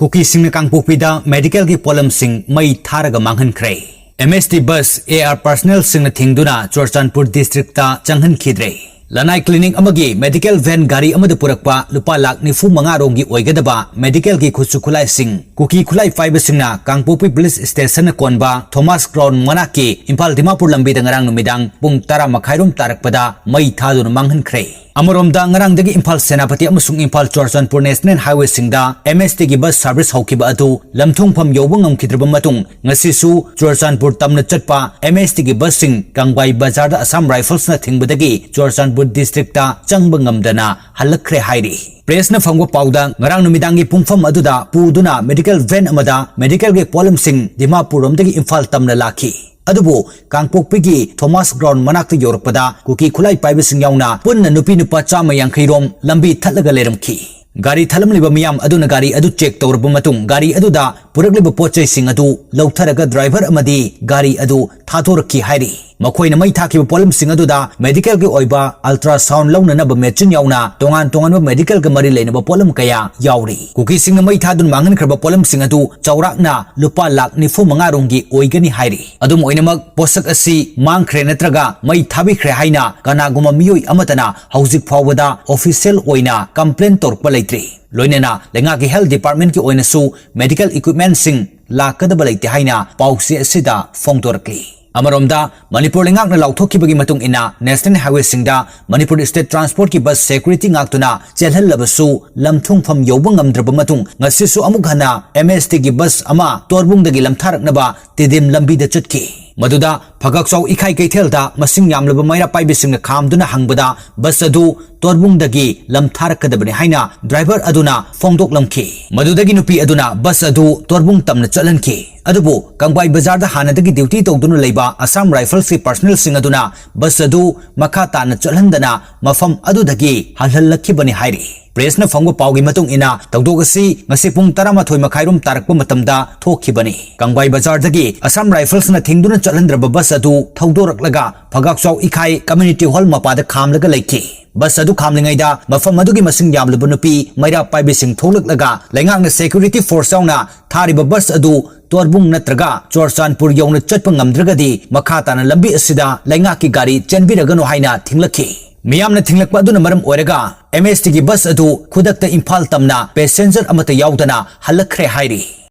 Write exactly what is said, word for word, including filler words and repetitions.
ꯀꯨꯀꯤꯁꯤꯡꯅ ꯀꯥꯡꯄꯣꯛꯄꯤꯗ ꯃꯦꯗꯤꯀꯦꯜꯒꯤ ꯄꯣꯠꯂꯝꯁꯤꯡ ꯃꯩ ꯊꯥꯔꯒ ꯃꯥꯡꯍꯟꯈ꯭ꯔꯦ꯫ M S T bus A R ꯄꯔꯁꯅꯦꯜꯁꯤꯡꯅ ꯊꯤꯡꯗꯨꯅ ꯆꯨꯔꯆꯥꯟꯄꯨꯔ ꯗꯤꯁꯇ꯭ꯔꯤꯛꯇ ꯆꯪꯍꯟꯈꯤꯗ꯭ꯔꯦ꯫ ꯂꯅꯥꯏ ꯀ꯭ꯂꯤꯅꯤꯛ ꯑꯃꯒꯤ ꯃꯦꯗꯤꯀꯦꯜ ꯚꯦꯟ ꯒꯥꯔꯤ ꯑꯃꯗ ꯄꯨꯔꯛꯄ ꯂꯨꯄꯥ ꯂꯥꯈ ꯅꯤꯐꯨ ꯃꯉꯥ ꯔꯣꯝꯒꯤ ꯑꯣꯏꯒꯗꯕ ꯃꯦꯗꯤꯀꯦꯜꯒꯤ ꯈꯨꯠꯁꯨ ꯈꯨꯠꯂꯥꯏꯁꯤꯡ ꯀꯨꯀꯤ ꯈꯨꯠꯂꯥꯏ ꯄꯥꯏꯕꯁꯤꯡꯅ ꯀꯥꯡꯄꯣꯛꯄꯤ ꯄꯨꯂꯤꯁ ꯁ꯭ꯇꯦꯁꯟꯅ ꯀꯣꯟꯕ ꯊꯣꯃꯥꯁ ꯒ꯭ꯔꯥꯎꯟ ꯃꯅꯥꯛꯀꯤ ꯏꯝꯐꯥꯜ ꯗꯤꯃꯥꯄꯨꯔ ꯂꯝꯕꯤꯗ ꯉꯔꯥꯡ ꯅꯨꯃꯤꯗꯥꯡ ꯄꯨꯡ ꯇꯔꯥ ꯃꯈꯥꯏꯔꯣꯝ ꯇꯥꯔꯛꯄꯗ ꯃꯩ ꯊꯥꯗꯨꯅ ꯃꯥꯡꯍꯟꯈ꯭ꯔꯦ꯫ ꯑꯃꯔꯣꯝꯗ, ꯉꯔꯥꯡꯗꯒꯤ ꯏꯝꯐꯥꯜ ꯁꯦꯅꯥꯄꯇꯤ ꯑꯃꯁꯨꯡ ꯏꯝꯐꯥꯜ ꯆꯨꯔꯆꯥꯟꯄꯨꯔ ꯅꯦꯁꯅꯦꯜ ꯍꯥꯏꯋꯦꯁꯤꯡꯗ ꯑꯦꯝ ꯑꯦꯁ ꯇꯤꯒꯤ ꯕꯁ ꯁꯥꯔꯚꯤꯁ ꯍꯧꯈꯤꯕ ꯑꯗꯨ ꯂꯝꯊꯨꯡꯐꯝ ꯌꯧꯕ ꯉꯝꯈꯤꯗ꯭ꯔꯕ ꯃꯇꯨꯡ, ꯉꯁꯤꯁꯨ ꯆꯨꯔꯆꯥꯟꯄꯨꯔ ꯇꯝꯅ ꯆꯠꯄ ꯑꯦꯝ ꯑꯦꯁ ꯇꯤꯒꯤ ꯕꯁꯁꯤꯡ ꯀꯪꯕꯥꯏ ꯕꯖꯥꯔꯗ ꯑꯁꯥꯝ ꯔꯥꯏꯐꯜꯁꯅ ꯊꯤꯡꯕꯗꯒꯤ ꯆꯨꯔꯆꯥꯟꯄꯨꯔ ꯗꯤꯁꯇ꯭ꯔꯤꯛꯇ ꯆꯪꯕ ꯉꯝꯗꯅ ꯍꯜꯂꯛꯈ꯭ꯔꯦ ꯍꯥꯏꯔꯤ꯫ ꯄ꯭ꯔꯦꯁꯅ ꯐꯪꯕ ꯄꯥꯎꯗ, ꯉꯔꯥꯡ ꯅꯨꯃꯤꯗꯥꯡꯒꯤ ꯄꯨꯡꯐꯝ ꯑꯗꯨꯗ ꯄꯨꯗꯨꯅ ꯃꯦꯗꯤꯀꯦꯜ ꯚꯦꯟ ꯑꯃꯗ ꯃꯦꯗꯤꯀꯦꯜꯒꯤ ꯄꯣꯠꯂꯝꯁꯤꯡ ꯗꯤꯃꯥꯄꯨꯔꯔꯣꯝꯗꯒꯤ ꯏꯝꯐꯥꯜ ꯇꯝꯅ ꯂꯥꯛꯈꯤ꯫ ꯑꯗꯨꯕꯨ ꯀꯥꯡꯄꯣꯛꯄꯤꯒꯤ ꯊꯣꯃꯥꯁ ꯒ꯭ꯔꯥꯎꯟ ꯃꯅꯥꯛꯇ ꯌꯧꯔꯛꯄꯗ ꯀꯨꯀꯤ ꯈꯨꯠꯂꯥꯏ ꯄꯥꯏꯕꯁꯤꯡ ꯌꯥꯎꯅ ꯄꯨꯟꯅ ꯅꯨꯄꯤ ꯅꯨꯄꯥ ꯆꯥꯝꯃ ꯌꯥꯡꯈꯩ ꯔꯣꯝ ꯂꯝꯕꯤ ꯊꯠꯂꯒ ꯂꯩꯔꯝꯈꯤ꯫ ꯒꯥꯔꯤ ꯊꯠꯂꯝꯂꯤꯕ ꯃꯤꯌꯥꯝ ꯑꯗꯨꯅ ꯒꯥꯔꯤ ꯑꯗꯨ ꯆꯦꯛ ꯇꯧꯔꯕ ꯃꯇꯨꯡ, ꯒꯥꯔꯤ ꯑꯗꯨꯗ ꯄꯨꯔꯛꯂꯤꯕ ꯄꯣꯠ ꯆꯩꯁꯤꯡ ꯑꯗꯨ ꯂꯧꯊꯔꯒ ꯗ꯭ꯔꯥꯏꯚꯔ ꯑꯃꯗꯤ ꯒꯥꯔꯤ ꯑꯗꯨ ꯊꯥꯗꯣꯔꯛꯈꯤ ꯍꯥꯏꯔꯤ꯫ ꯃꯈꯣꯏꯅ ꯃꯩ ꯊꯥꯈꯤꯕ ꯄꯣꯠꯂꯝꯁꯤꯡ ꯑꯗꯨꯗ ꯃꯦꯗꯤꯀꯦꯜꯒꯤ ꯑꯣꯏꯕ ꯑꯜꯇ꯭ꯔꯥꯁꯥꯎꯟ ꯂꯧꯅꯅꯕ ꯃꯦꯆꯤꯟ ꯌꯥꯎꯅ ꯇꯣꯉꯥꯟ ꯇꯣꯉꯥꯟꯕ ꯃꯦꯗꯤꯀꯦꯜꯒ ꯃꯔꯤ ꯂꯩꯅꯕ ꯄꯣꯠꯂꯝ ꯀꯌꯥ ꯌꯥꯎꯔꯤ꯫ ꯀꯨꯀꯤꯁꯤꯡꯅ ꯃꯩ ꯊꯥꯗꯨꯅ ꯃꯥꯡꯍꯟꯈ꯭ꯔꯕ ꯄꯣꯠꯂꯝꯁꯤꯡ ꯑꯗꯨ ꯆꯥꯎꯔꯥꯛꯅ ꯂꯨꯄꯥ ꯂꯥꯈ ꯅꯤꯐꯨ ꯃꯉꯥ ꯔꯣꯝꯒꯤ ꯑꯣꯏꯒꯅꯤ ꯍꯥꯏꯔꯤ꯫ ꯑꯗꯨꯝ ꯑꯣꯏꯅꯃꯛ, ꯄꯣꯠꯁꯛ ꯑꯁꯤ ꯃꯥꯡꯈ꯭ꯔꯦ ꯅꯠꯇ꯭ꯔꯒ ꯃꯩ ꯊꯥꯕꯤꯈ꯭ꯔꯦ ꯍꯥꯏꯅ ꯀꯅꯥꯒꯨꯝꯕ ꯃꯤꯑꯣꯏ ꯑꯃꯠꯇꯅ ꯍꯧꯖꯤꯛ ꯐꯥꯎꯕꯗ ꯑꯣꯐꯤꯁꯤꯌꯦꯜ ꯑꯣꯏꯅ ꯀꯝꯄ꯭ꯂꯦꯟ ꯇꯧꯔꯛꯄ ꯂꯩꯇ꯭ꯔꯤ꯫ ꯂꯣꯏꯅꯅ ꯂꯩꯉꯥꯛꯀꯤ ꯍꯦꯜꯊ ꯗꯤꯄꯥꯔꯠꯃꯦꯟꯠꯀꯤ ꯑꯣꯏꯅꯁꯨ ꯃꯦꯗꯤꯀꯦꯜ ꯏꯀ꯭ꯋꯤꯞꯃꯦꯟꯠꯁꯤꯡ ꯂꯥꯛꯀꯗꯕ ꯂꯩꯇꯦ ꯍꯥꯏꯅ ꯄꯥꯎꯆꯦ ꯑꯁꯤꯗ ꯐꯣꯡꯗꯣꯔꯛꯂꯤ꯫ ꯑꯃꯔꯣꯝꯗ, ꯃꯅꯤꯄꯨꯔ ꯂꯩꯉꯥꯛꯅ ꯂꯥꯎꯊꯣꯛꯈꯤꯕꯒꯤ ꯃꯇꯨꯡ ꯏꯟꯅ, ꯅꯦꯁꯅꯦꯜ ꯍꯥꯏꯋꯦꯁꯤꯡꯗ ꯃꯅꯤꯄꯨꯔ ꯁ꯭ꯇꯦꯠ ꯇ꯭ꯔꯥꯟꯁꯄꯣꯔꯠꯀꯤ ꯕꯁ ꯁꯦꯀ꯭ꯌꯨꯔꯤꯇꯤ ꯉꯥꯛꯇꯨꯅ ꯆꯦꯜꯍꯜꯂꯕꯁꯨ ꯂꯝꯊꯨꯡꯐꯝ ꯌꯧꯕ ꯉꯝꯗ꯭ꯔꯕ ꯃꯇꯨꯡ, ꯉꯁꯤꯁꯨ ꯑꯃꯨꯛ ꯍꯟꯅ ꯑꯦꯝ ꯑꯦꯁ ꯇꯤꯒꯤ ꯕꯁ ꯑꯃ ꯇꯣꯔꯕꯨꯡꯗꯒꯤ ꯂꯝꯊꯥꯔꯛꯅꯕ ꯇꯤꯗꯤꯝ ꯂꯝꯕꯤꯗ ꯆꯠꯈꯤ꯫ ꯃꯗꯨꯗ ꯐꯒꯥꯛꯆꯥꯎ ꯏꯈꯥꯏ ꯀꯩꯊꯦꯜꯗ ꯃꯁꯤꯡ ꯌꯥꯝꯂꯕ ꯃꯩꯔꯥ ꯄꯥꯏꯕꯤꯁꯤꯡꯅ ꯈꯥꯝꯗꯨꯅ ꯍꯪꯕꯗ ꯕꯁ ꯑꯗꯨ ꯇꯣꯔꯕꯨꯡꯗꯒꯤ ꯂꯝꯊꯥꯔꯛꯀꯗꯕꯅꯤ ꯍꯥꯏꯅ ꯗ꯭ꯔꯥꯏꯚꯔ ꯑꯗꯨꯅ ꯐꯣꯡꯗꯣꯛꯂꯝꯈꯤ꯫ ꯃꯗꯨꯗꯒꯤ ꯅꯨꯄꯤ ꯑꯗꯨꯅ ꯕꯁ ꯑꯗꯨ ꯇꯣꯔꯕꯨꯡ ꯇꯝꯅ ꯆꯠꯍꯟꯈꯤ꯫ ꯑꯗꯨꯕꯨ ꯀꯪꯕꯥꯏ ꯕꯖꯥꯔꯗ ꯍꯥꯟꯅꯗꯒꯤ ꯗ꯭ꯌꯨꯇꯤ ꯇꯧꯗꯨꯅ ꯂꯩꯕ ꯑꯁꯥꯝ ꯔꯥꯏꯐꯜꯁꯀꯤ ꯄꯔꯁꯅꯦꯜꯁꯤꯡ ꯑꯗꯨꯅ ꯕꯁ ꯑꯗꯨ ꯃꯈꯥ ꯇꯥꯅ ꯆꯠꯍꯟꯗꯅ ꯃꯐꯝ ꯑꯗꯨꯗꯒꯤ ꯍꯜꯍꯜꯂꯛꯈꯤꯕꯅꯤ ꯍꯥꯏꯔꯤ꯫ ꯄ꯭ꯔꯦꯁꯅ ꯐꯪꯕ ꯄꯥꯎꯒꯤ ꯃꯇꯨꯡ ꯏꯟꯅ, ꯊꯧꯗꯣꯛ ꯑꯁꯤ ꯉꯁꯤ ꯄꯨꯡ ꯇꯔꯥꯃꯥꯊꯣꯏ ꯃꯈꯥꯏꯔꯣꯝ ꯇꯥꯔꯛꯄ ꯃꯇꯝꯗ ꯊꯣꯛꯈꯤꯕꯅꯤ꯫ ꯀꯪꯕꯥꯏ ꯕꯖꯥꯔꯗꯒꯤ ꯑꯁꯥꯝ ꯔꯥꯏꯐꯜꯁꯅ ꯊꯤꯡꯗꯨꯅ ꯆꯠꯍꯟꯗ꯭ꯔꯕ ꯕꯁ ꯑꯗꯨ ꯊꯧꯗꯣꯔꯛꯂꯒ ꯐꯒꯥꯛꯆꯥꯎ ꯏꯈꯥꯏ ꯀꯝꯃ꯭ꯌꯨꯅꯤꯇꯤ ꯍꯣꯜ ꯃꯄꯥꯗ ꯈꯥꯝꯂꯒ ꯂꯩꯈꯤ꯫ ꯕꯁ ꯑꯗꯨ ꯈꯥꯝꯂꯤꯉꯩꯗ ꯃꯐꯝ ꯑꯗꯨꯒꯤ ꯃꯁꯤꯡ ꯌꯥꯝꯂꯕ ꯅꯨꯄꯤ ꯃꯩꯔꯥ ꯄꯥꯏꯕꯤꯁꯤꯡ ꯊꯣꯛꯂꯛꯂꯒ ꯂꯩꯉꯥꯛꯅ security force ꯌꯥꯎꯅ ꯊꯥꯔꯤꯕ ꯕꯁ ꯑꯗꯨ ꯇꯣꯔꯕꯨꯡ ꯅꯠꯇ꯭ꯔꯒ ꯆꯨꯔꯆꯥꯟꯄꯨꯔ ꯌꯧꯅ ꯆꯠꯄ ꯉꯝꯗ꯭ꯔꯒꯗꯤ ꯃꯈꯥ ꯇꯥꯅ ꯂꯝꯕꯤ ꯑꯁꯤꯗ ꯂꯩꯉꯥꯛꯀꯤ ꯒꯥꯔꯤ ꯆꯦꯟꯕꯤꯔꯒꯅꯨ ꯍꯥꯏꯅ ꯊꯤꯡꯂꯛꯈꯤ꯫ ꯃꯤꯌꯥꯝꯅ ꯊꯤꯡꯂꯛꯄ ꯑꯗꯨꯅ ꯃꯔꯝ ꯑꯣꯏꯔꯒ M S T ꯒꯤ ꯕꯁ ꯑꯗꯨ ꯈꯨꯗꯛꯇ ꯏꯝꯐꯥꯜ ꯇꯝꯅ passenger ꯑꯃꯠꯇ ꯌꯥꯎꯗꯅ ꯍꯜꯂꯛꯈ꯭ꯔꯦ ꯍꯥꯏꯔꯤ꯫